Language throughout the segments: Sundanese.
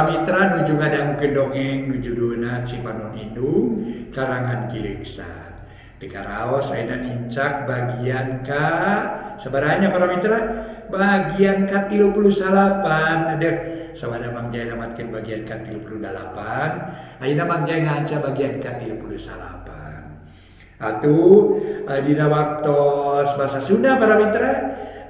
Para mitra nuju ngadangukeun dongeng nu judulna Cipanon Indung karangan Ki Leuksa. Teu karaos ayeuna nincak bagian ka sabaraha para mitra? Bagian ka 39. Aduh, sabada Mang Jaya namatkeun bagian ka 38, ayeuna Mang Jaya ngahanca bagian ka 39. Atuh dina waktos bahasa Sunda para mitra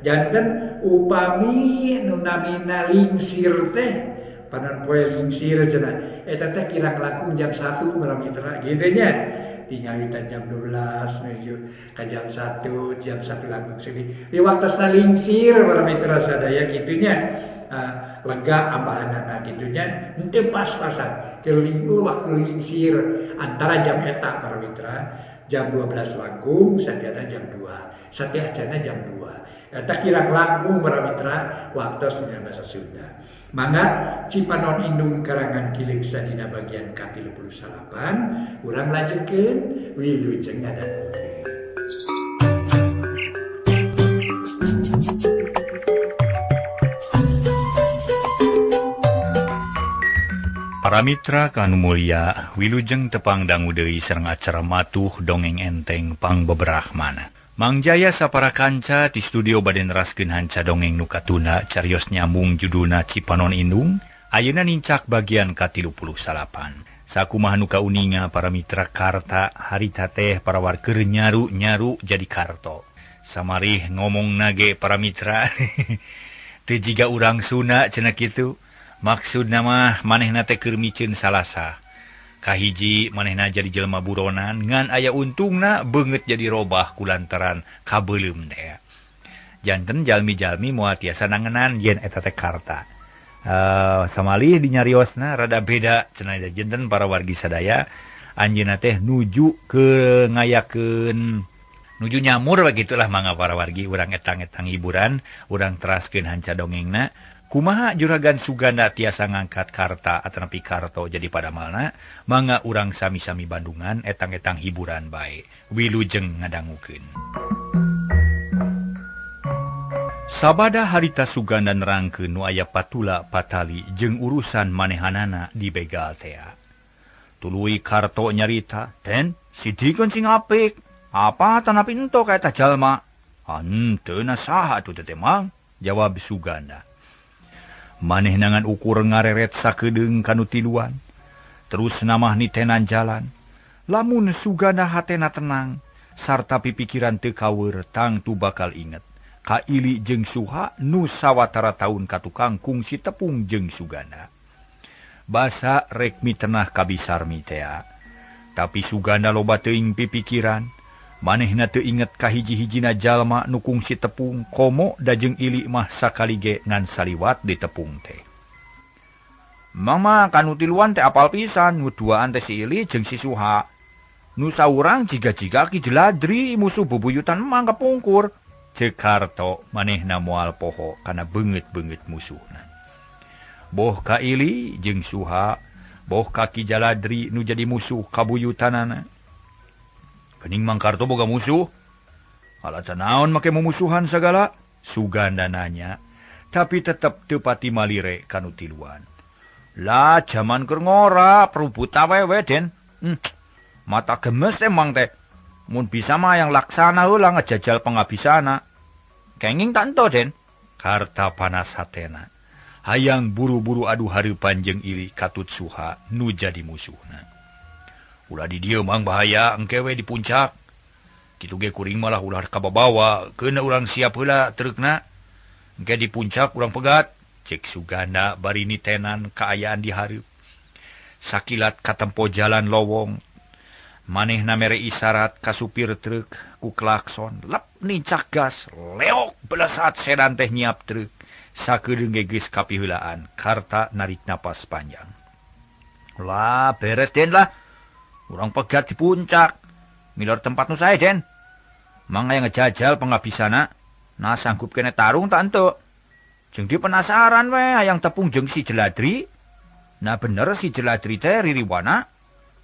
janten upami nu namina lingsir teh panon poe lingsir cenah eta teh kirang langkung jam 1 para mitra kitu nya. Tingawitan jam 12 menuju ka jam 1, jam 1 langkung seuri. Di waktosna lingsir para mitra sadaya kitu nya. Lega ambahanana kitu nya henteu pas-pasan. Keur waktu lingsir antara jam eta para mitra jam 12 langkung satiana jam 2, satiacana jam 2. Eta kirang langkung para mitra waktos dina bahasa Sunda. Mangga Cipanon Indung karangan Ki Leuksa dina bagian ka-38 urang lanjutkeun wilujeng ngadangukeun. Para mitra kanu mulya, wilujeng tepang dangu deui sareng acara matuh dongeng enteng pangbeberah mana. Mang Jaya sapara kanca di studio bade neraskeun hanca dongeng nu katuna carios nyambung judulna Cipanon Indung, ayeuna nincak bagian ka-38. Sakumaha nu kauninga para mitra karta harita teh para warker nyaru-nyaru jadi karto. Samarih ngomong nage para mitra. Teu jiga urang Sunda cenah kitu. Maksudna mah manehna teh keur miceun salasa. Kahiji manehna jadi jelema buronan ngan aya untungna beungeut jadi robah kulantaran kabeuleum teh. Janten jalmi-jalmi moal tiasa nangenan yen eta teh karta. Samalih dinyariosna rada beda cenah janten para wargi sadaya anjeunna teh nuju ke ngayakeun nuju nyamur begitulah mangga para wargi urang etang-etang hiburan urang teraskeun hanca dongengna. Kumaha juragan Suganda tiasa ngangkat karta atanapi karto jadi padamalna mangga urang sami-sami Bandungan etang-etang hiburan bae wilujeng ngadangukeun. Sabada harita Suganda nerangkeun nu aya patula patali jeung urusan manehanana di begal tea. Tuluy karto nyarita, "Den, sidikeun sing apik. Apa tanapi entok eta jalma?" "Henteu na saha atuh teh Mang?" jawab Suganda. Maneh nangan ukur ngareret sakedeung kanu tiluan. Terus namah nitenan jalan. Lamun Suganda hatena tenang sarta pipikiran teu kaweur tangtu bakal inget. Ka Ili jeung Suha nu sawatara taun katukang kungsi tepung jeung Suganda. Basa rek mitenah kabisarmi tea. Tapi Suganda loba teuing pipikiran. Manehna teu inget ka hiji-hijina jalma nu kungsi tepung komo da jeung Ili mah sakali ge ngan saliwat di tepung teh. Mama kanu tiluan teh apal pisan nu duaan teh si Ili jeung si Suha. Nu saurang jiga-jiga Ki Jeladri musuh bubuyutan mang kapungkur. Ceuk Karto manehna moal poho kana beungeut-beungeut musuhna. Boh ka Ili jeung Suha, boh ka Ki Jaladri nu jadi musuh kabuyutanana. Kening Mang Karto boga musuh. Alasan naon make mumusuhan sagala? Suganda nanya, tapi tetep teu pati malire kanu tiluan. Lah jaman keur ngora perubut awewe Den. Mata gemes emang teh. Mun bisa mah yang laksana heula ngejajal pengabisana. Kenging tanto Den. Karta panas hatena. Hayang buru-buru adu hareupan jeung Ili katut Suha nu jadi musuhna. Ulah di dieu Mang bahaya engke we di puncak. Kitu ge kuring malah ulah kababawa, keuna urang siap heula treukna. Engke di puncak urang pegat. Cek Suganda bari nitenan kaayaan di hareup. Sakilat katempo jalan lowong. Manehna mere isyarat ka supir truk ku klakson. Lep nincak gas, leok belesat sedan teh nyiap truk. Sakedeung ge geus kapiheulaan, Karta narik napas panjang. Lah beres Den lah. Urang pegat di puncak. Milor tempat nu sae, Den. Mang aya ngejajal pengabisana. Nah sanggup kene tarung tak entuk. Jeung di penasaran we hayang tepung jeung si Jeladri. Nah bener si Jeladri teh ririwana.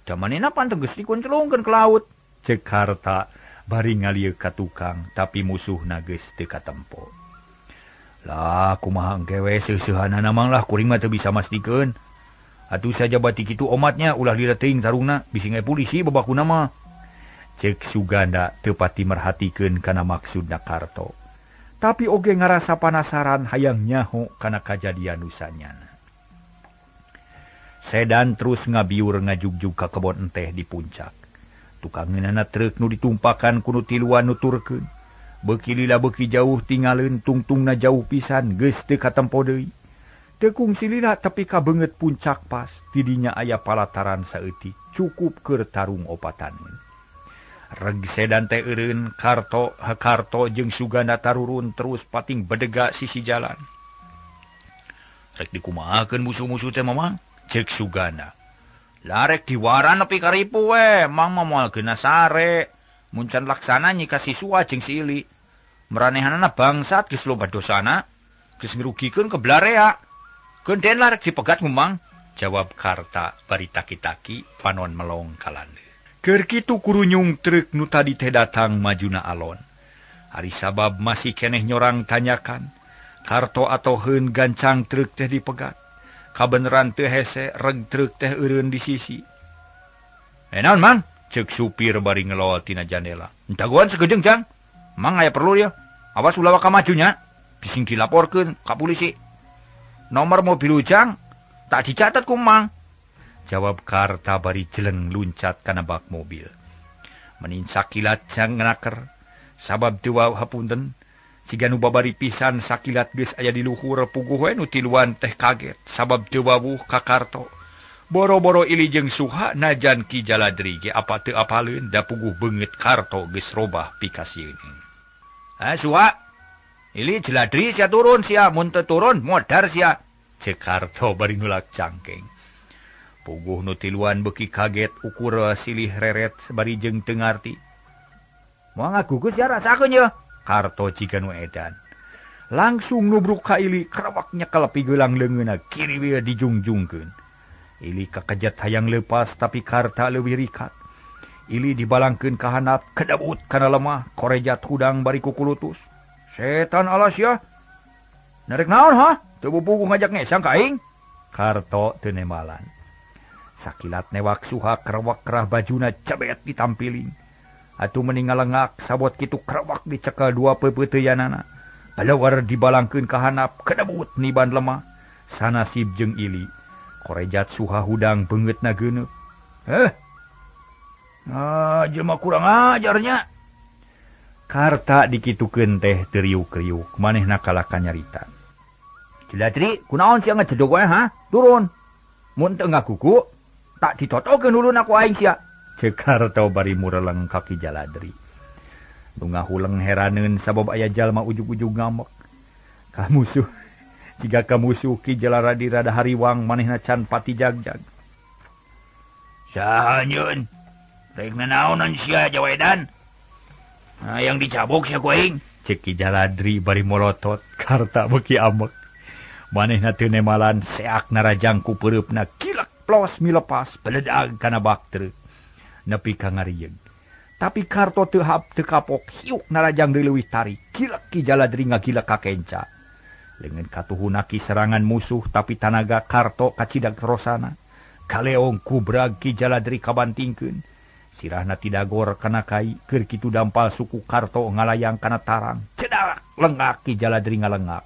Damanena pan geus dikunclungkeun ke laut. Ceuk Karta bari ngalieu ka tukang tapi musuhna geus teu katempo. Lah kumaha engke we seuseuhanana Mang lah kuring mah teu bisa mastikeun. Atuh saja batik kitu omatnya ulah lila teuing tarungna bisi ngae polisi babakuna mah. Cek Suganda teu pati merhatikeun kana maksudna Karto. Tapi oge ngarasa panasaran hayang nyaho kana kajadian nu sanyana. Sedan terus ngabiur ngajugjug ka kebon enteh di puncak. Tukangeunana truk nu ditumpakan ku nu tiluan nuturkeun. Beuki lila beuki jauh tingaleun tungtungna jauh pisan geus teu katempo deui. Teu kungsi lila tepi ka beungeut puncak pas tidinya aya palataran saeutik cukup keur tarung opataneun. Reg sedan teh eureun Karto Karto jeung Suganda tarurun terus pating bedega sisi jalan. Rek dikumahakeun musuh-musuh teh mamang? Cek Suganda. Larek diwaran nepi ka ripu we, mang mah moal geuna sare. Mun can laksana nyika siswa jeung si Ili. Maranehanana bangsat geus loba dosana, geus ngrugikeun ke blarea. Geunden larek dipegat ngumang, jawab Karta bari taki-taki panon melong kalande. Keur kitu kurunyung truk nu tadi teh datang majuna alon. Ari sabab masih keneh nyorang tanyakan, Karto atoheun gancang truk teh dipegat. Kabeneran teu hese reg truk teh eureun di sisi. Naon mang? Ceuk supir bari ngelol tina jandela. Dagoan segedeung jang. Mang aya perlu ya. Awas ulah waka majunya. Bising dilaporkeun ka polisi. Nomor mobil ujang tak dicatat ku mang. Jawab Karta bari jeleng luncat kana bak mobil. Menin sakilat jang nganaker. Sabab teu hapunten. Siga nu babari pisan sakilat geus aya di luhur puguh we nu tiluan teh kaget sabab teu wawuh ka Karto. Boro-boro Ili jeung Suha najan Ki Jaladri ge apa teu apaleun da puguh beungeut Karto geus robah pikasieun. Ha Suha, Ili Jaladri sia turun sia mun teu turun modar sia. Ceuk Karto bari nulak cangkeng. Puguh nu tiluan beuki kaget ukur silih reret bari jeung teu ngarti. Moal ngagugus sia rasakeun yeuh. Karto jiga nu edan. Langsung nubruk ka Ili kerawak nyekel pigelang leungeunna kiri we dijungjungkeun. Ili kakejat hayang lepas tapi Karta leuwih rikat. Ili dibalangkeun ka handap kedabut kana lemah korejat hudang bari kukulutus. Setan alas ya. Narek naon ha? Teu bubugu ngajak ngesang ka aing. Karto teu nemalan. Sakilat newak Suha kerawak kerah bajuna cabet ditampiling. Atuh meni ngalengak sabot kitu kerawak dicekel dua peupeuteyanana. Balawar dibalangkeun ka handap kedebut niban lemah. Sanasib jeung Ili. Korejat Suha hudang beungeutna geuneup. Ah, jelema kurang ajarnya. Karta dikitukeun teh teu riuk-riuk manehna kalah kanyarita. Jaladri, kunaon sia ngejedog wae ha? Turun. Mun teu ngagugu, tak ditotokeun huluna ku aing sia. Ceuk Karto bari mureleng ka Ki Jaladri. Nu ngahuleng heraneun sabab aya jalma ujug-ujug ngamek. Ka musuh, jiga ka musuh Ki Jaladri rada hariwang manehna can pati jagjag. Saha nyeun? Rek nanaonan sia jawedan? Nah, yang dicabok sia ku aing. Ceuk Ki Jaladri bari molotot. Karta beuki amek. Manehna teu nemalan seak narajang ku peureupna kilek plos milepas beledag kana bak truk. Nepi ka ngarieug. Tapi Karto teu hap teu kapok hiuk narajang deui leuwih tarik. Kilek Ki Jaladri ngagilek ka kenca. Leungeun katuhunaki serangan musuh tapi tanaga Karto kacidak rosana. Kaleong kubrag Ki Jaladri kabantingkeun. Sirahna tidagor kana kai keur kitu dampal suku Karto ngalayang kana tarang. Cedak lengak Ki Jaladri ngalengak.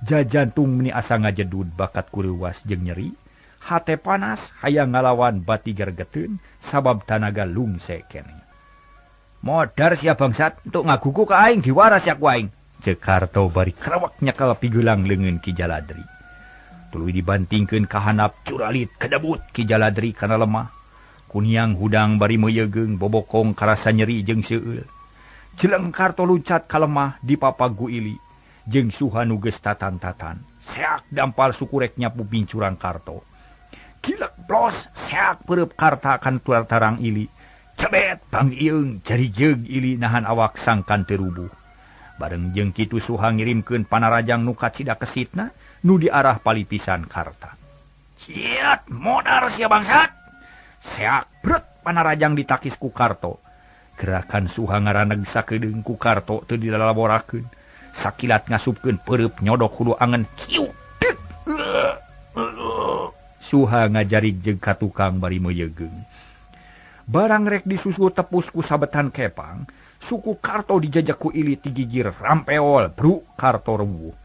Jajantung meni asa ngajedud bakat kureuwas jeung nyeri. Hate panas hayang ngalawan bati gergeteun sabab tanaga lungse keneh. Modar sia bangsat untuk ngagugu ka aing diwaras sia ku aing. Ceuk Karto bari kerawak nyekel pigelang leungeun Ki Jaladri. Tuluy dibantingkeun ka handap curalit kedebut Ki Jaladri kana lemah. Kuniang hudang bari meuyeugeung bobokong karasa nyeri jeung seueul. Jeleng Karto luncat ka lemah dipapagu Ili jeung Suha nu geus tatan-tatan. Seak dampal sukurek nyapu pincurang Karto. Kilek plos seak peureub Karta kan tuar tarang Ili. Cebet bang ieung jari jeug Ili nahan awak sangkan teu rubuh. Bareng jeung kitu Suha ngirimkeun panarajang nu kacida kesitna nu diarah palipisan Karta. Ciat modar sia bangsat. Seak brek panarajang ditakis ku Karto. Gerakan Suha ngaraneg sakedeung ku Karto teu dilalaborakeun. Sakilat ngasupkeun peureub nyodok hulu angen kiuk. Suha ngajarik jeung ka tukang bari meuyegeung. Barang rek disusul tepus ku sabetan kepang, suku Karto dijajak ku Ili tigigir rampeol bruk Karto rewuh.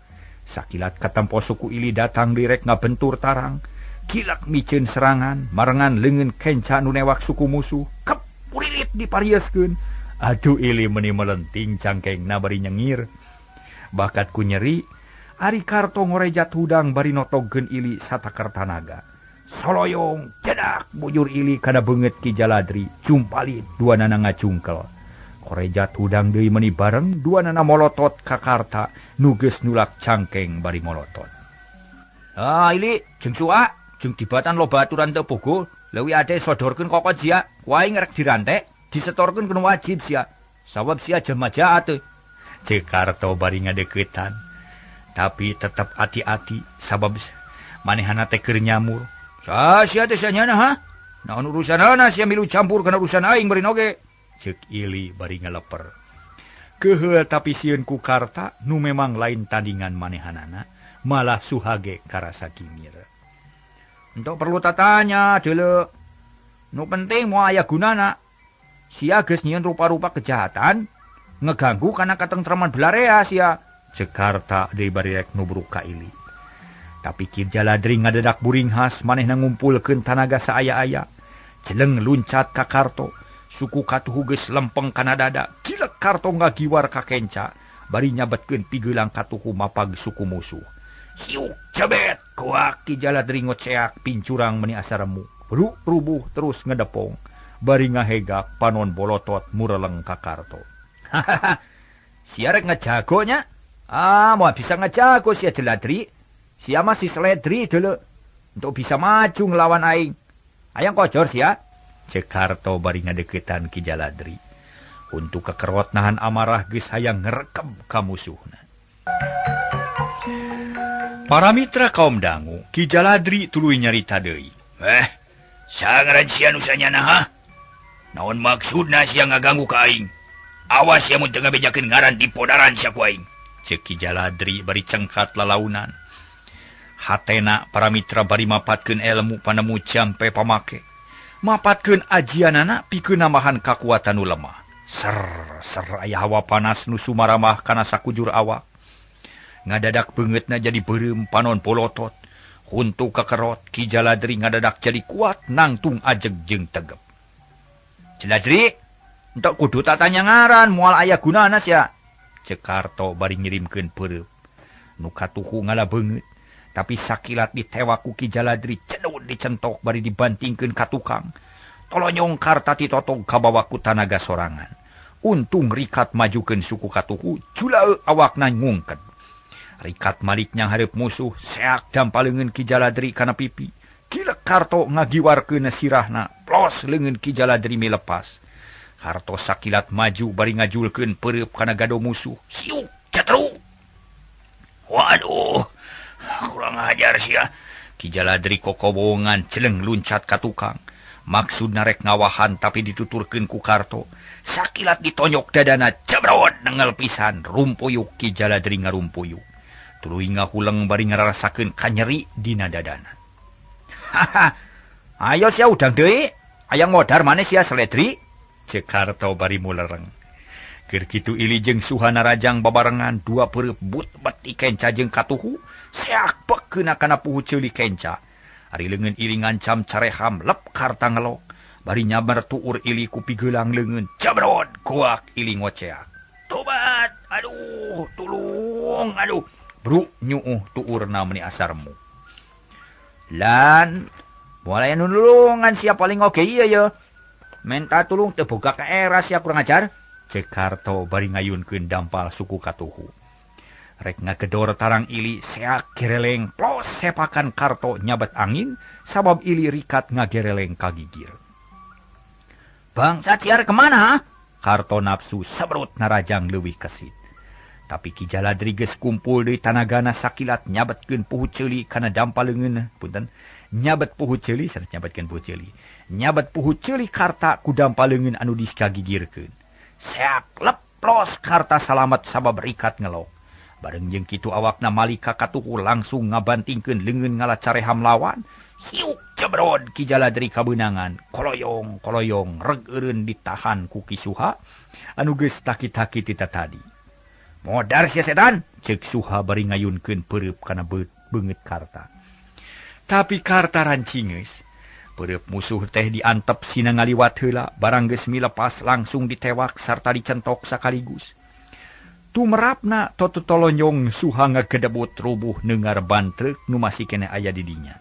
Sakilat katempo suku Ili datang direk ngabentur tarang, kilak miceun serangan, marengan leungeun kenca nu newak suku musuh, kepurilit diparieskeun. Aduh Ili meuni melenting cangkengna bari nyengir. Bakat ku nyeri, ari Karto ngorejat hudang bari notogkeun Ili satakar tanaga. Soloyong jedak bujur Ili kana beungeut Ki Jaladri, jumpalit duanana ngacungkel. Korejat hudang deui meuni bareng duanana molotot ka Karta nu geus nulak cangkeng bari molotot. Ah Ili jeung Suha jeung dibatan loba aturan teu bogo, leuwih ade sodorkeun kokot sia, ku aing rek dirante, disetorkeun kudu wajib sia. Sabab sia jelema jahat teu. Ceuk Karto bari ngadeuketan. Tapi tetep ati-ati sabab manehana teh keur nyamur. Sa sia teh sanyana ha? Naon urusanana sia milu campur kana urusan aing bari oge. Ceuk Ili bari ngaleper. Keuheul tapi sieun ku Karta nu memang lain tandingan manehanana, malah Suha ge karasa kimir. Untuk perlu tatanya deuleu. Nu penting moal aya gunana. Sia geus nyieun rupa-rupa kejahatan, ngeganggu kana katentreman belarea sia. Ceuk Karta deui bari rek nubruk ka Ili. Tapi Ki Jaladri ngadadak buringhas manehna ngumpulkeun tanaga saaya-aya. Jeleng luncat ka Karto. Suku katuhu geus lempeng kana dada, gilek Karto ngagiwar ka kenca, bari nyabetkeun pigelang katuhu mapag suku musuh. Hiuk jebet, kuak Ki Jaladri ngoceak pincurang meuni asa remuk. Bruk rubuh terus ngedepong, bari ngahegak panon bolotot mureleng ka Karto. Hahaha, sia rek ngejago nya? Ah, moal bisa ngejago sia Jaladri. Sia mah si seledri deuleu. Untuk bisa maju ngelawan aing. Hayang kojor sia. Ceuk Karto bari ngadeuketan Ki Jaladri. Untuk kekerot nahan amarah geus hayang ngerekeb ka musuhna. Para mitra kaum dangu, Ki Jaladri tuluy nyarita deui. Sangaran sia nu sanyana ha? Naon maksudna sia ngaganggu ka aing? Awas sia mun teu ngabejakeun ngaran di podaran sia ku aing. Ceuk Ki Jaladri bari cengkat lalaunan. Hatena para mitra bari mapatkeun elmu panemu jampe pamake. Mapatkeun ajianana pikeun nambahan kakuatan nu lemah. Ser ser aya hawa panas nu sumaramah kana sakujur awak. Ngadadak beungeutna jadi beureum panon polotot. Huntu kekerot Ki Jaladri ngadadak jadi kuat nangtung ajeg jeung tegep. Jaladri, entok kudu tatanya ngaran moal aya gunana sia. Ceuk Karto bari ngirimkeun peureub. Nu katuhu ngala beungeut. Tapi sakilat ditewak ku Ki Jaladri cedut dicentok bari dibantingkeun ka tukang. Tolonyong Karta titotog kabawa ku tanaga sorangan. Untung rikat majukeun suku katuhu julaeuk awakna ngungked. Rikat malik nyanghareup musuh seak dampaleungeun Ki Jaladri kana pipi. Gilek Karto ngagiwarkeun sirahna, plos leungeun Ki Jaladri milepas. Karto sakilat maju bari ngajulkeun peureub kana gado musuh. Siuk catruk. Waduh, kurang ajar sia. Ki Jaladri kokobongan celeng luncat ka tukang. Maksudna rek ngawahan tapi dituturkeun ku Karto. Sakilat ditonyok dadana jebrot nengel pisan rumpuyuk Ki Jaladri ngarumpuyuk. Tuluy ngahuleng bari ngarasakeun kanyeri dina dadana. Haha. Ayo sia udang deui, hayang modar maneh sia seledri. Ceuk Karto bari mulereng. Keur kitu Ili jeung Suha narajang babarengan dua peureub but-bet kenca jeung katuhu, seak bekeuna kana puhu ceuli kenca. Ari leungeun Ili ngancam careham lep Karta ngelok, bari nyabar tuur Ili ku pigelang leungeun, jabrot goak Ili ngoceak. Tobat, aduh, tulung, aduh. Bruk nyuuh tuurna meuni asa remuk. Lan, moal aya nu nulungan sia paling oge ieu ye. Menta tulung teu boga ka era sia kurang ajar. Ceuk Karto bari ngayunkeun dampal suku katuhu. Rek ngagedor tarang Ili seak gereleng plos sepakan Karto nyabet angin sabab Ili rikat ngagereleng kagigir. Bangsa ciar kemana ha? Karto nafsu sebrut narajang leuwih kesit. Tapi Ki Jaladri geus kumpul deui tanagana sakilat nyabetkeun puhu ceuli kana dampal leungeun punten nyabet puhu ceuli sanes nyabetkeun puhu ceuli nyabet puhu ceuli Karta ku dampal leungeun anu diskagigirkeun. Seak leplos Karta salamet sabab rikat ngelok. Bareng jeung kitu awakna malika katuhu langsung ngabantingkeun leungeun ngala careham lawan. Hiuk jebrod Ki Jaladri kabeunangan koloyong koloyong reg eureun ditahan ku Ki Suha anu geus takit-takit ti tadi. Modar sia setan ceuk Suha bari ngayunkeun peureub kana beungeut Karta. Tapi Karta rancingeus. Peureub musuh teh diantep sina ngaliwat heula barang geus milepas langsung ditewak sarta dicentok sakaligus. Tumerapna tototolonyong Suha ngagedebut rubuh neungar ban truk nu masih keneh aya di dinya.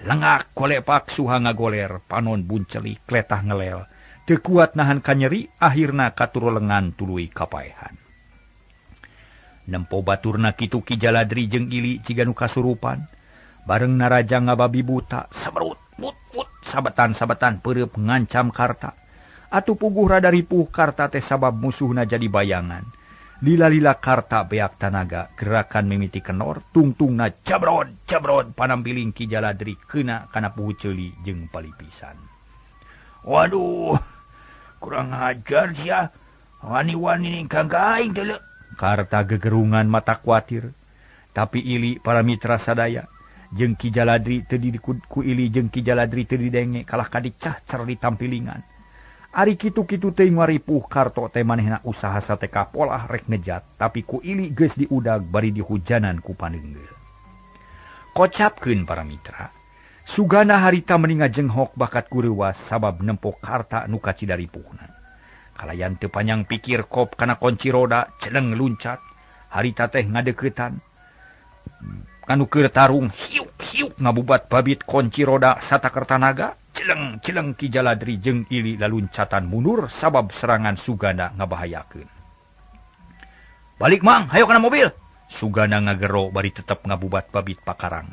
Lengak kolepak Suha ngagoler panon buncelik letah ngelel. Teu kuat nahan kanyeri akhirna katurulengan tuluy kapaehan. Nempo baturna kitu Ki Jaladri jeung Ili jiga nu kasurupan. Bareng naraja ngababi buta seberut mut mut sabetan-sabetan peureub ngancam Karta. Atuh puguh rada ripuh Karta teh sabab musuhna jadi bayangan. Lila-lila Karta beak tanaga gerakan mimiti kenor tungtungna jabrod jabrod panampiling Ki Jaladri keuna kana puhu ceuli jeung palipisan. Waduh, kurang ajar sia. Wani-wani ningkang ka aing teh. Karta gegerungan mata kuatir. Tapi Ili para mitra sadaya jeung Ki Jaladri teu ku Ili jeung Ki Jaladri teu didenge kalah ka dicahcer di tampilingan. Ari kitu-kitu teuing waripuh Karto teh manehna usaha sateka polah rek ngejat tapi ku Ili geus diudag bari dihujanan ku paneunggeul. Kocapkeun para mitra, sugana harita meni ngajenghok bakat ku reuwas sabab nempo Karta nu kacida ripuhna. Kalayan teu panjang pikir kop kana kunci roda celeng luncat harita teh ngadeuketan kanu keur tarung hiuk-hiuk ngabubat babit kunci roda sataker tanaga celeng-celeng Ki Jaladri jeung Ili laluncatan mundur sabab serangan Sugana ngabahayakeun. Balik mang, hayo kana mobil. Sugana ngagero bari tetep ngabubat babit pakarang.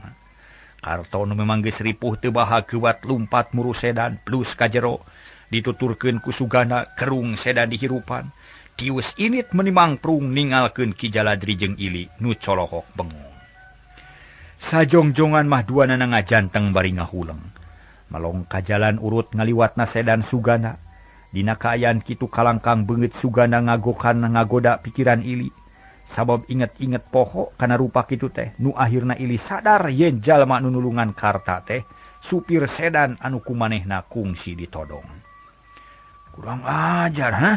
Karto nu memang geus ripuh teu baha keuwat lumpat muru sedan plus ka jero. Dituturkeun ku Sugana kerung sedan dihirupan. Tius init menimang prung ningalkeun Ki Jaladri jeung Ili nu colohok bengong. Sajongjongan mah duanana ngajanteng bari ngahuleng. Malong ka jalan urut ngaliwatna sedan Sugana. Dina kaayaan kitu kalangkang beungeut Sugana ngagokan ngagoda pikiran Ili. Sabab inget-inget poho kana rupa kitu teh nu akhirna Ili sadar yen jalma nu nulungan Karta teh supir sedan anu kumanehna kungsi ditodong. Kurang ajar ha?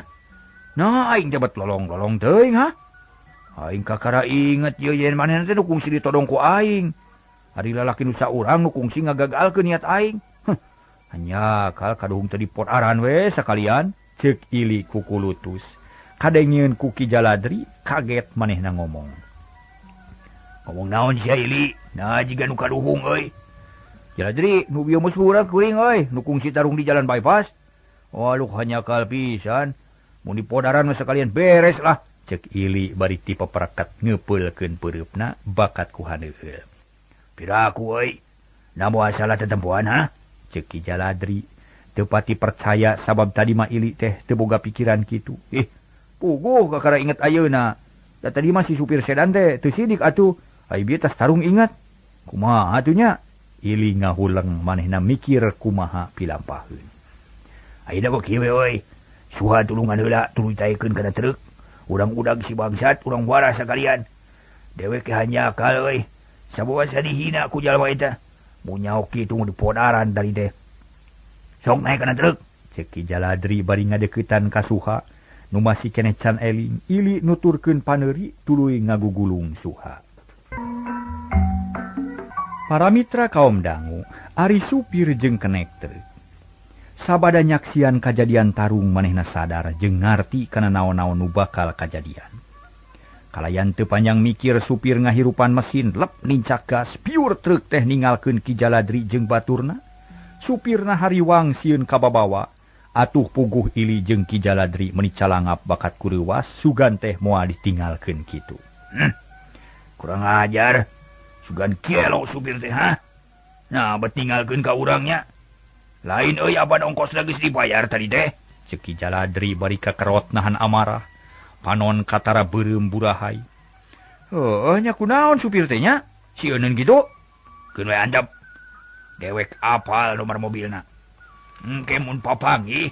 Nah aing jabat lolong-lolong teuing ha? Aing kakara inget ieu yen manehna teh nu kungsi ditodong ku aing. Ari lalaki nu saurang nu kungsi ngagagalkeun niat aing. Heh, hanya kal kaduhung teh dipodaran we sakalian ceuk Ili kukulutus. Kadengieun ku Ki Jaladri kaget manehna ngomong. Ngomong naon sia Ili? Nah jiga nu kaduhung euy. Jaladri nu bieu musuh urang kuring euy, nu kungsi tarung di jalan bypass. Waduh hanya kal pisan. Mun dipodaran mah sekalian beres lah. Cek Ili bari ti peperekat ngeupeulkeun peureupna bakat ku haneuheul. Piraku euy. Na moal salah tetempoan ha? Cek Ki Jaladri teu pati percaya sabab tadi mah Ili teh teu boga pikiran kitu. Puguh kakara inget ayeuna. Da tadi mah si supir sedan teh teu sidik atuh. Ai bieu tas tarung ingat. Kumaha atuh nya? Ili ngahuleng manehna mikir kumaha pilampaheun. Ayeuna kok kieu we euy. Suha tulungan heula tuluy taekeun kana truk. Urang udag si bangsat, urang waras sakalian. Dewek hanya akal euy. Saboga sadihina ku jalma eta. Mun nyaho kitu mun dipodaran tadi teh. Sok naek kana truk. Ceuk Ki Jaladri bari ngadeuketan ka Suha nu masih keneh can eling. Ili nuturkeun paneuri tuluy ngagugulung Suha. Para mitra kaum dangu, ari supir jeung kenek truk. Sabada nyaksian kajadian tarung manehna sadar jeung ngarti kana naon-naon nu bakal kajadian. Kalayan teu panjang mikir supir ngahirupan mesin lep nincak gas piur truk teh ningalkeun Ki Jaladri jeung baturna. Supirna hariwang sieun kababawa atuh puguh Ili jeung Ki Jaladri meuni calangap bakat kureuwas sugan teh moal ditinggalkeun kitu. Kurang ajar. Sugan kelo supir teh ha. Nah bet ninggalkeun ka urangnya. Lain euy aban ongkosna geus dibayar tadi teh. Ceuk Ki Jaladri bari kakerot nahan amarah. Panon katara beureum burahai. Heuh nya kunaon supir teh nya? Sieuneun kitu. Keun we andap. Dewek apal nomor mobilna. Engke mun papanggih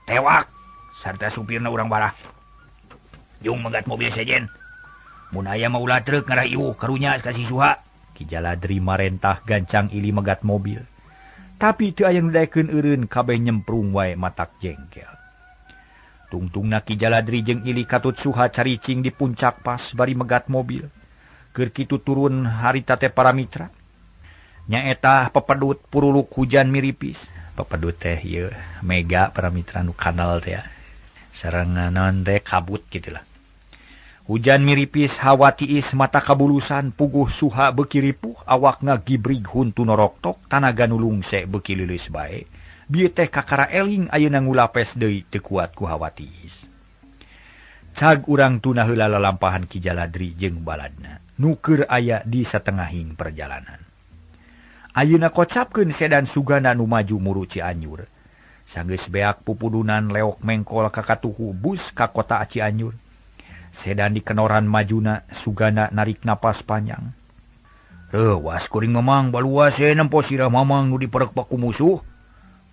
tewak sarta supirna urang barah. Jung megat mobil sejen. Mun aya mah ulah truk ngarah iuh karunya ka si Suha. Ki Jaladri marentah gancang Ili megat mobil. Tapi teu aya nu daekeun eureun kabeh nyemprung wae matak jengkel. Tungtungna Ki Jaladri jeung Ili katut Suha caricing di puncak pas bari megat mobil. Keur kitu turun harita teh para mitra. Nyaeta pepedut puruluk hujan miripis. Pepedut teh ieu mega para mitra nu kanal teh. Sareng naon teh kabut kitu lah. Hujan miripis hawa tiis mata kabulusan puguh Suha beuki ripuh awak ngagibrig huntu noroktok tanaga nu lungse beuki leuleus bae. Bieu teh kakara eling ayeuna ngulapes deui teu kuat ku hawa tiis. Cag urang tuna heula lalampahan Ki Jaladri jeung baladna nu keur aya di satengahing perjalanan. Ayeuna kocapkeun sedan Sugana nu maju muru Cianjur. Sanggeus beak pupudunan leok mengkol ka katuhu bus ka kota Cianjur. Sedan dikenoran majuna Sugana narik napas panjang. Reuwas kuring mamang baluas nempo sirah mamang nu diperek ku musuh.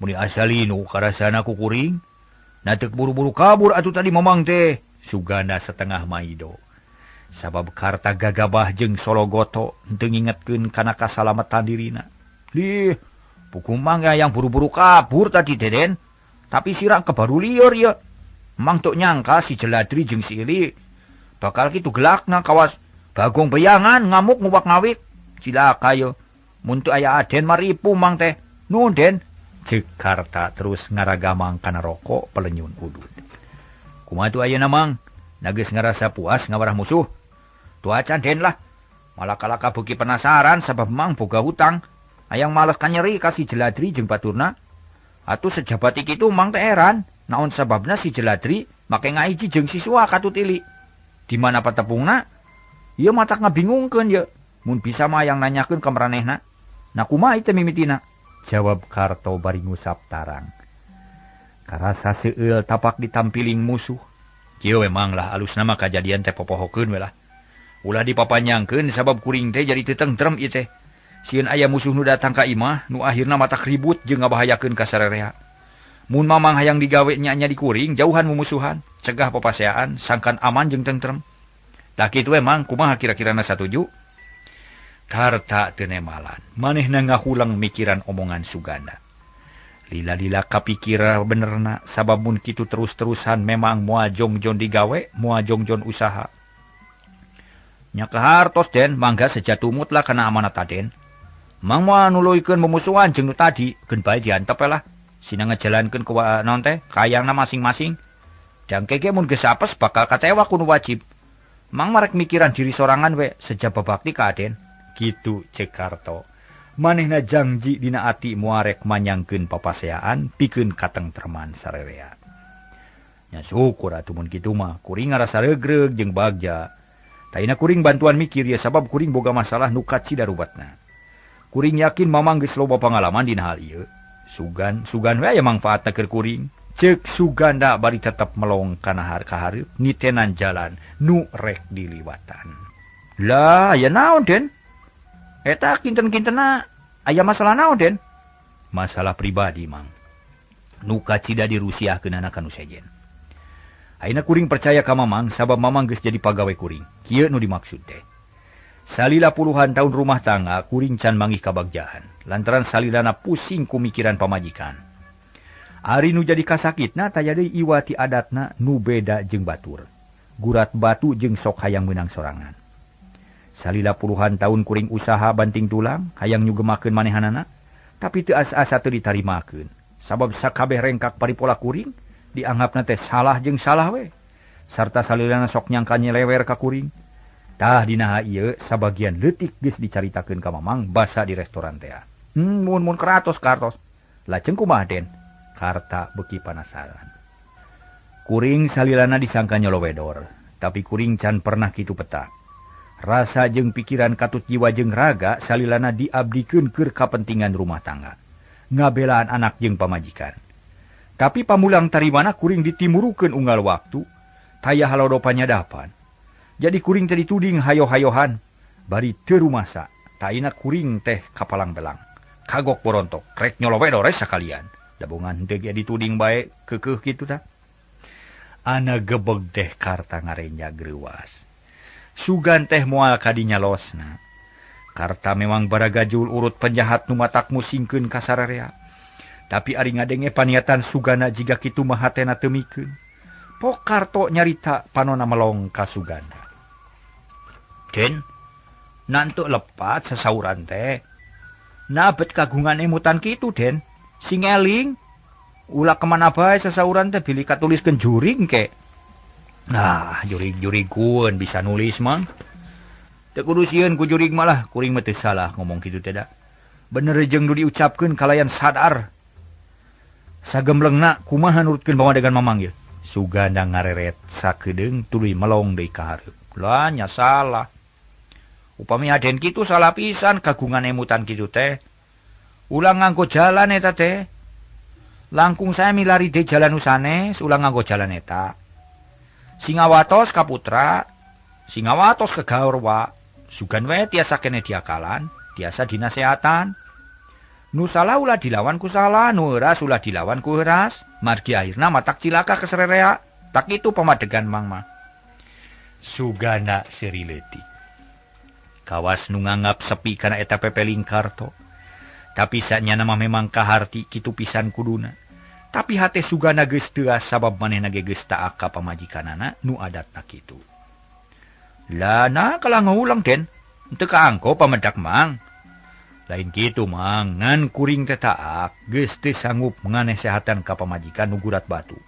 Muni asali nu karasana ku kuring. Na teu buru-buru kabur atuh tadi mamang teh. Sugana setengah maido. Sabab Karta gagabah jeung sologoto henteu ngingetkeun kana kasalamatan dirina. Lih, puku mangga yang buru-buru kabur tadi Deden. Tapi sirah kebaru lieur ye. Mang tok nyangka si Jeladri jeung si Ili bakal kitu gelakna kawas bagong bayangan ngamuk nguwak-ngawik. Cilaka ye. Mun teu aya Aden maripu mang teh. Nuhun Den. Ceuk Karta terus ngaragamang kana rokok pelenyun udud. Kumaha tuh ayeuna mang? Nageus ngarasa puas ngawarah musuh. Tuh acan Den lah. Malah kalaka beuki penasaran sabab mang boga hutang. Hayang males kanyeri ka si Jeladri jeung baturna. Atuh sejabat kitu mang teh heran. Naon sababna si Jeladri make ngaiji jeung si Suha katut Ili. Di mana patepungna? Ieu matak ngabingungkeun ye. Mun bisa mah hayang nanyakeun ka maranehna. Na kumaha ieu teh mimitina? Jawab Karto bari ngusap tarang. Karasa seueul tapak ditampiling musuh. Kieu we mang lah alusna mah kajadian teh popohokeun we lah. Ulah dipapanjangkeun sabab kuring teh jadi teu tentrem ieu teh. Sieun aya musuh nu datang ka imah nu akhirna matak ribut jeung ngabahayakeun ka sarerea. Mun mamang hayang digawe nya-nya di kuring jauhan mumusuhan, cegah papaseaan sangkan aman jeung tentrem. Tah kitu we mang kumaha kira-kirana satuju? Karta teu nemalan, manehna ngahulang mikiran omongan Sugana. Lila-lila kapikira benerna sabab mun kitu terus-terusan memang moal jongjon digawe, moal jongjon usaha. Nya kahartos Den, mangga sejatumut lah kana amanat Aden. Mang moal nuluykeun mumusuhan jeung nu tadi, keun bae diantep lah. Sina ngajalankeun ku naon teh kayangna masing-masing. Dangke ge mun geus apes bakal katewa ku nu wajib. Mang marek mikiran diri sorangan we sejaba bakti ka Aden. Kitu ceuk Karto. Manehna jangji dina ati moarek manyangkeun papaseaan pikeun katengtreman sarerea. Nya syukur atuh mun kitu mah kuring ngarasa regreg jeung bagja. Taina kuring bantuan mikir ya sabab kuring boga masalah nu kacida rubatna. Kuring yakin mamang geus loba pangalaman dina hal ieu. Sugan we aya mangfaatna keur kuring. Ceuk Suganda bari tetep melong kana kahareup nitenan jalan nu rek diliwatan. Lah aya naon Den? Eta kinten-kintena aya masalah naon Den? Masalah pribadi mang. Nu kacida dirusiahkeunana ka nu sejen. Ayeuna kuring percaya ka mamang sabab mamang geus jadi pagawe kuring. Kieu nu dimaksud teh. Salila puluhan tahun rumah tangga kuring can manggih kabagjaan lantaran salilana pusing ku mikiran pamajikan. Ari nu jadi kasakitna taya deui iwati adatna nu beda jeung batur. Gurat batu jeung sok hayang meunang sorangan. Salila puluhan tahun kuring usaha banting tulang hayang nyugemakeun manehanana tapi teu asa-asa teu ditarimakeun. Sabab sakabeh rengkak paripola kuring dianggapna teh salah jeung salah we. Sarta salilana sok nyangka nyelewer ka kuring. Tah dina ieu sabagian leutik geus dicaritakeun ka mamang basa di restoran teh. Mun keratos kartos. Lajeng kumaha Den? Karta beuki panasaran. Kuring salilana disangka nyolowedor, tapi kuring can pernah kitu peta. Rasa jeung pikiran katut jiwa jeung raga salilana diabdikeun keur kapentingan rumah tangga. Ngabelaan anak jeung pamajikan. Tapi pamulang tarimana kuring ditimurukeun unggal waktu, taya halodo panyadapan. Jadi kuring teh dituding hayo-hayohan, bari teu rumasa, taina kuring teh kapalang belang. Kagok borontok, rek nyolowedor sakalian. Dabongan teh ge dituding bae keukeuh kitu tah. Ana gebeg teh Karta ngarenja greuwas. Sugan teh moal kadinya losna. Karta memang baragajul urut penjahat nu matak musingkeun ka sararea. Tapi ari ngadenge paniatan Sugana jiga kitu mah hatena teu mikeun. Pok Karto nyarita panona melong ka Sugana. Den, nantuk lepat sasauran teh. Nabet kagungan emutan kitu, Den. Sing eling. Ulah kemana bae sasauran teh bilih katuliskeun juring ke. Nah, jurig-jurigkeun bisa nulis mah. Teu kudu sieun ku jurig malah kuring mah teu salah ngomong kitu teh da. Bener jeung nu diucapkeun kalayan sadar. Sagemblengna kumaha nurutkeun pamadegan Mamang ieu. Sugana ngareret sakedeung tuluy melong deui ka hareup. Lah nya salah. Upami aden kitu salah pisan kagungan emutan kitu teh. Ulah nganggo jalan eta teh. Langkung saya milari de jalan nu sanes ulah nganggo jalan eta. Singawatos ka putra, singawatos ka gaorwa. Sugan wae tiasa kene diakalan, tiasa dinasehatan. Nu salah ulah dilawan ku salah, nu euras ulah dilawan ku euras. Margi akhirna matak cilaka kesererea. Tak itu pamadegan Mang mah. Sugana seuri leutik. Kawas nu nganggap sepi kana eta pepeling Karto. Tapi sanyana mah memang kaharti kitu pisan kuduna. Tapi hate Sugana geus teuas sabab manehna ge geus taak ka pamajikanana nu adatna kitu. Lah nah kalah ngulang Den, teu kaangko pamedak Mang. Lain kitu Mang, ngan kuring teh taak geus teu sanggup nganesehatan ka pamajikan nu gurat batu.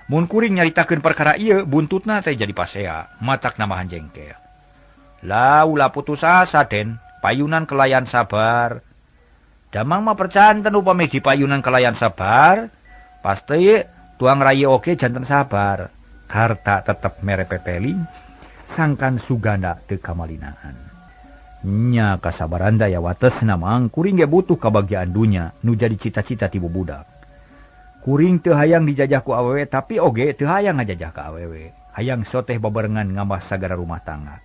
Mun kuring nyaritakeun perkara ieu buntutna teh jadi pasea, matak namahan jengkel. Lah ulah putus asa Den, payunan kelayan sabar. Damang mah percanten upami dipayunan kelayan sabar, pasti tuang rayi oge janten sabar. Karta tetep mere pepeling, sangkan Sugana teu kamalinaan. Nya kasabaran daya watesna Mang, kuring ge butuh kabagjaan dunya nu jadi cita-cita ti bubudak. Kuring teu hayang dijajah ku awewe tapi oge teu hayang ngajajah ka awewe. Hayang soteh babarengan ngamah sagara rumah tangga.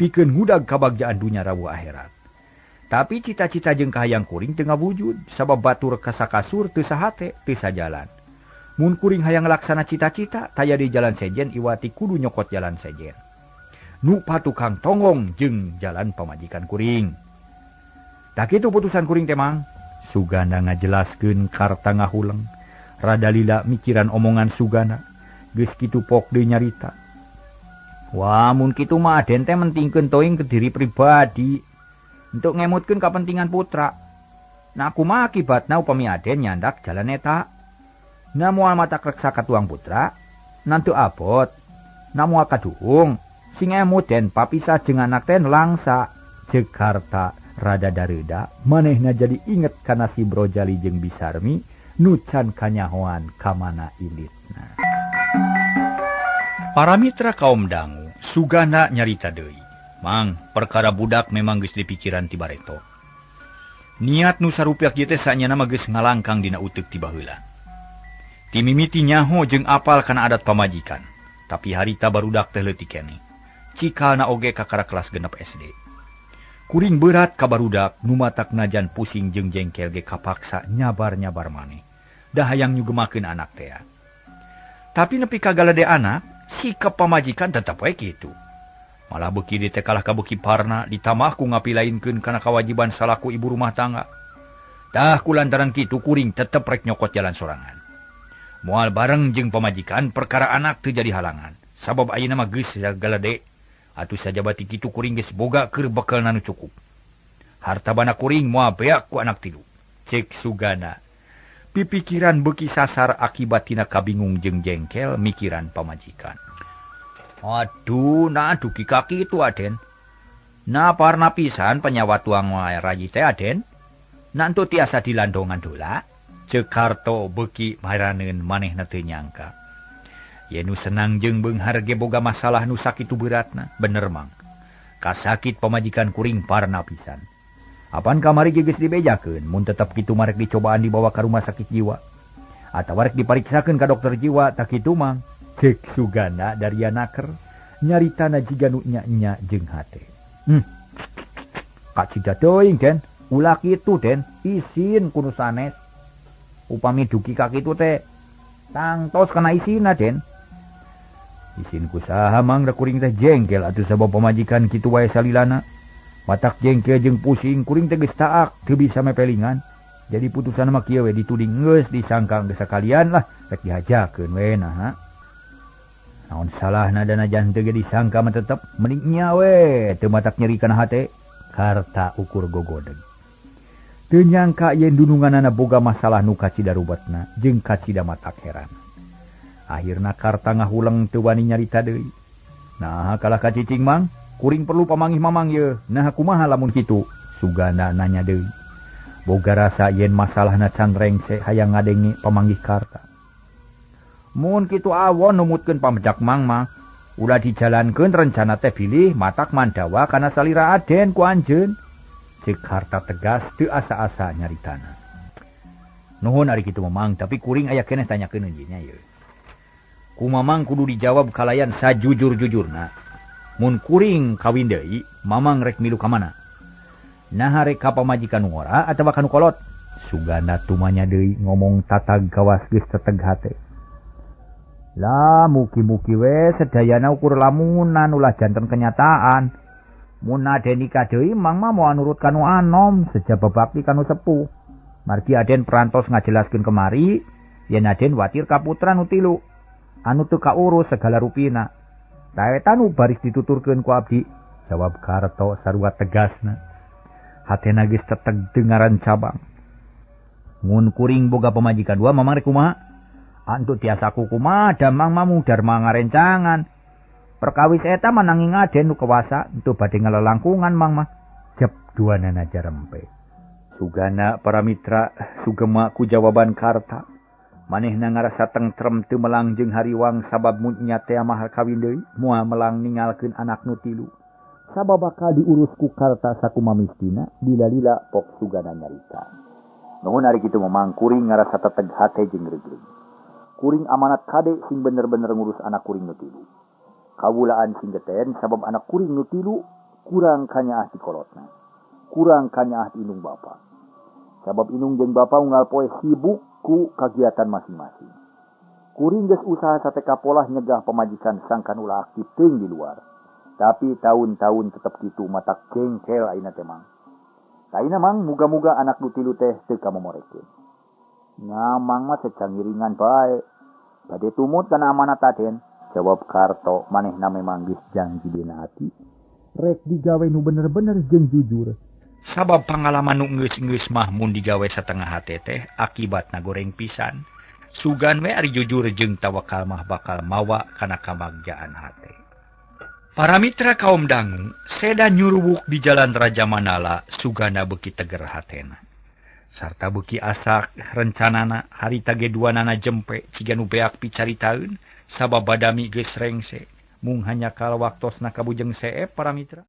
Pikeun ngudag kabagjaan dunya rawuh akhirat. Tapi cita-cita jeung kahayang kuring teu ngawujud sabab batur kasakasur teu sahate teu sajalan. Mun kuring hayang laksana cita-cita taya di jalan sejen iwati kudu nyokot jalan sejen. Nu patukang tonggong jeung jalan pamajikan kuring. Tak kitu putusan kuring teh Mang. Sugana ngajelaskeun Karta ngahuleng. Rada lila mikiran omongan Sugana. Geus kitu pok deui nyarita. Wah, mun kitu mah aden teh mentingkeun teuing ke diri pribadi. Untuk ngemutkeun kapentingan putra. Nah kumaha akibatna upami aden nyandak jalan eta? Na moal matak reksa ka tuang putra, nantu abot. Na moal kaduhung, sing emut den papisah jeung anak teh langsa. Ceuk Karta rada dareuda, manehna jadi inget kana si Brojali jeung Bisarmi nu can kanyahoan ka mana inditna. Para mitra kaum dangu, Sugana nyarita deui. Mang, perkara budak memang geus dipikiran ti bareto. Niat nu sarupiak ieu teh sanyana mah geus ngalangkang dina uteuk ti baheula. Ti mimiti nyaho jeung apal kana adat pamajikan, tapi harita barudak teh leutik keneh. Cikalna oge kakara kelas 6 SD. Kuring berat ka barudak nu matak najan pusing jeung jengkel ge kapaksa nyabar-nyabar maneh. Da hayang nyugemakeun anak teh. Tapi nepi ka galede anak, sikap pamajikan tetep we kitu. Malah beuki di teh kalah ka beuki parna ditamah ku ngapilainkeun kana kawajiban salaku ibu rumah tangga. Tah ku lantaran kitu kuring tetep rek nyokot jalan sorangan. Moal bareng jeung pamajikan perkara anak teu jadi halangan. Sabab ayeuna mah geus galede. Atuh sajabati kitu kuring geus boga keur bekelna nu cukup. Harta bana kuring moal beak ku anak tilu. Cek Sugana. Pipikiran beuki sasar akibat tina kabingung jeung jengkel mikiran pamajikan. Aduh, nah dugi kaki itu aden. Nah parna pisan penyawa tuang wae rayi teh aden. Nantu tiasa dilandongan dola. Ceuk Karto beuki maraneun manehna teu nyangka. Ye nu senang jeung beunghar ge boga masalah nu sakitu beratna. Bener Mang. Kasakit pamajikan kuring parna pisan. Apan kamari ge geus dibejakeun mun tetep kitu marek dicobaan dibawa ka rumah sakit jiwa. Atawa rek dipariksakeun ka dokter jiwa tak kitu Mang. Cek Sugana dari naker nyaritana jiga nu nya-nya jeung hate. Kacida teuing Den, ulah kitu Den, isin ku nu sanes. Upami dugi ka kitu teh tangtos kana isina Den. Isin ku saha Mang da kuring teh jengkel atuh sabab pamajikan kitu wae salilana. Matak jengkel jeung pusing kuring teh geus taak teu bisa mepelingan. Jadi putusan mah kieu we dituding geus disangka geus sakalian lah rek dihajakeun we nah. Naon salahna dana jan teu ge disangka mah tetep mending nya we teu matak nyeri kana hate. Karta ukur gogodeg. Teu nyangka yen dununganana boga masalah nu kacida ruwetna jeung kacida matak heran. Akhirna Karta ngahuleng teu wani nyarita deui. Nah kalah ka cicing mang, kuring perlu pamanggih mamang ye. Nah kumaha lamun kitu? Suganda nanya deui. Boga rasa yen masalahna can rengse hayang ngadenge pamanggih Karta. Mun kitu awon numutkeun pamejak mang mah, ulah dijalankeun rencana teh bilih matak mandawa kana salira Aden ku anjeun. Ceuk Karta tegas teu asa-asa nyaritana. Nuhun ari kitu mamang, tapi kuring aya keneh tanyakeun nya ye. Ku mamang kudu dijawab kalayan sajujur-jujurna. Mun kuring kawin deui, mamang rek milu ka mana? Naha rek ka pamajikan nu ngora atawa ka nu kolot? Suganda tumanya deui ngomong tatag kawas geus teteg hate. Lah mugi-mugi we sedayana ukur lamunan ulah janten kenyataan. Mun Aden nikah deui mang mah moal nurut ka nu anom sejaba bakti ka nu sepuh. Margi Aden perantos ngajelaskeun kemari yen Aden watir ka putra nu tilu anu teu kaurus segala rupina. Ta eta nu baris dituturkeun ku abdi, jawab Karto sarua tegasna. Hatena geus teteg dengaran cabang. Mun kuring boga pamajikan dua mamang rek kumaha? Antuk tiasa kumaha damang mah mudar mangarencangan. Perkawis eta mah nanging Aden nu kewasa entu bade ngalelangkungan mang mah. Jep duanana jarempe. Sugana para mitra sugema ku jawaban Karta. Manehna ngarasa tentrem teu melang jeung hariwang sabab mun nya teh mah kawin deui moal melang ningalkeun anak nu tilu. Sabab bakal diurus ku Karta sakumaha mistina lila-lila pok Sugana nyarita. Nuhun ari kitu mamang kuring ngarasa teteg hate jeung regreg. Kuring amanat kade sing bener-bener ngurus anak kuring nu tilu. Kawulaan sing geten sabab anak kuring nu tilu kurang kanyaah ti kolotna. Kurang kanyaah ti indung bapa. Sabab indung jeung bapa unggal poe sibuk ku kagiatan masing-masing. Kuring geus usaha sateka polah nyegah pamajikan sangkan ulah aktif teuing di luar. Tapi tahun-tahun tetep kitu matak jengkel ayeuna teh mang. Taina mang muga-muga anak nu tilu teh teu kamomorekeun. Nya mang mah secangiringan bae. Bade tumut kana amanat Aden. Jawab Karto manehna memang geus janji dina hati. Rek digawe nu bener-bener jeung jujur. Sabab pangalaman nu geus-geus mah mun digawe satengah hate teh akibatna goreng pisan. Sugan we ari jujur jeung tawakal mah bakal mawa kana kamagjaan hate. Para mitra kaum dangu, seda nyuruwuk di jalan Raja Manala, Suganda beuki teger hatena. Sarta beuki asak rencanana harita ge duanana jempe siga nu beak picaritaeun sabab badami geus rengse. Mung hanya kal waktosna kabujeng seep para mitra.